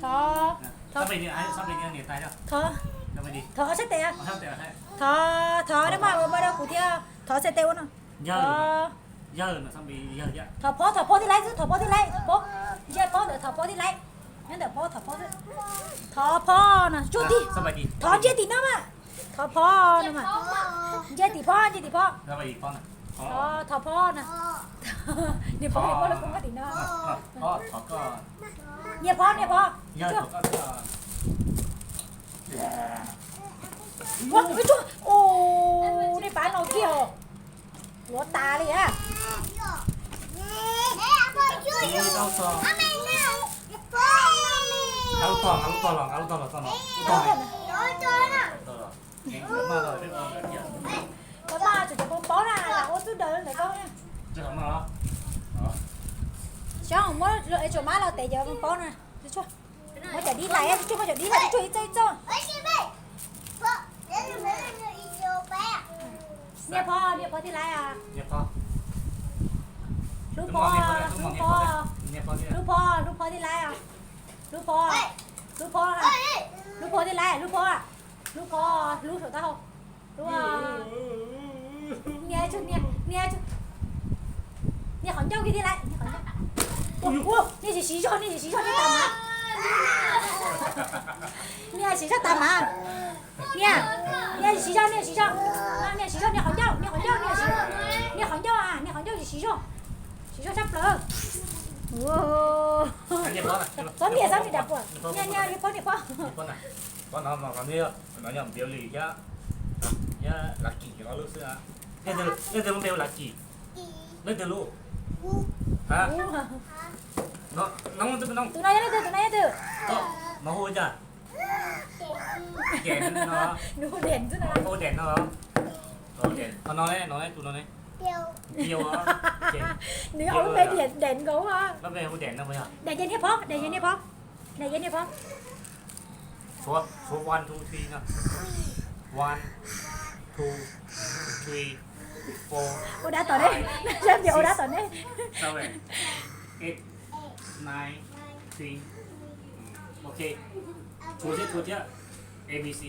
Thov, thov, thov, thov sab tes. Thov, thov nej mas ua npau rau kuv thiab. Thov sab tes ua no. Thov, thov phob, thov phob tij laib xwb, thov phob tij laib, thov phob. Ntsia phob ntawm thov phob tij laib. Nyob ntawm phob, thov phob xwb. Thov phob no, tsuag tig. Thov ntsia tim no mas. Thov phob no mas. Ntsia tim phob, ntsia tim phob. Thov, thov phob no. Niag phob, niag phob lawv kuj nyob tim no. Niag phob, niag phob. Ua, ua, ua, nej pab no kiag os. Luav tas li a. Koj mas tseem cov phob pob na, lam ua txuj daws ntawm koj. Xyov muab es tsuas mab los tev cov phob pob na. Muab cov dib hlais, tsuag muab cov dib hlais, tsuag ib txoj ib txoj. Niag phob, niag phob tij laib. Hlub phob, hlub phob, hlub phob, hlub phob tij laib. Hlub phob, hlub phob, hlub phob tij laib, hlub phob, hlub phob, hlub saum taub hau. Hlub, niag, niag, niag qhov ncauj kiag tij laib, niag qhov ncauj. Ua, niag tsis siv zog, niag tsis siv zog, niag tas mas. Niag siv zog tas mas. Niag, niag siv zog, niag siv zog. Niag siv zog, niag qhov ncauj, niag qhov ncauj, niag siv, niag qhov ncauj a, niag qhov ncauj tsis siv zog. Siv zog tshaj plaws. Txhob nias, txhob nias dam puas. Niag, niag, niag phob, niag phob. Leej twg lub npe hu Lav Kim? Leej twg lub? Tus no yog leej twg? Tus no yog twg? No hu cas? Nws hu Dees xwb no. Hu Dees no. Qhov no ne, no ne, tus no ne? Nws hu lub npe Dees nkaus. Lub npe hu Dees no puas yog? Daim yog niag phob, daim yog niag phob. Daim yog niag phob. Số số one two three no. One, two, three, four, ua dab tom ne. Sab Npias ua dab tom ne. Seven, eight, nine, ten. Ok. Tshuav thiab, tshuav thiab. A B C.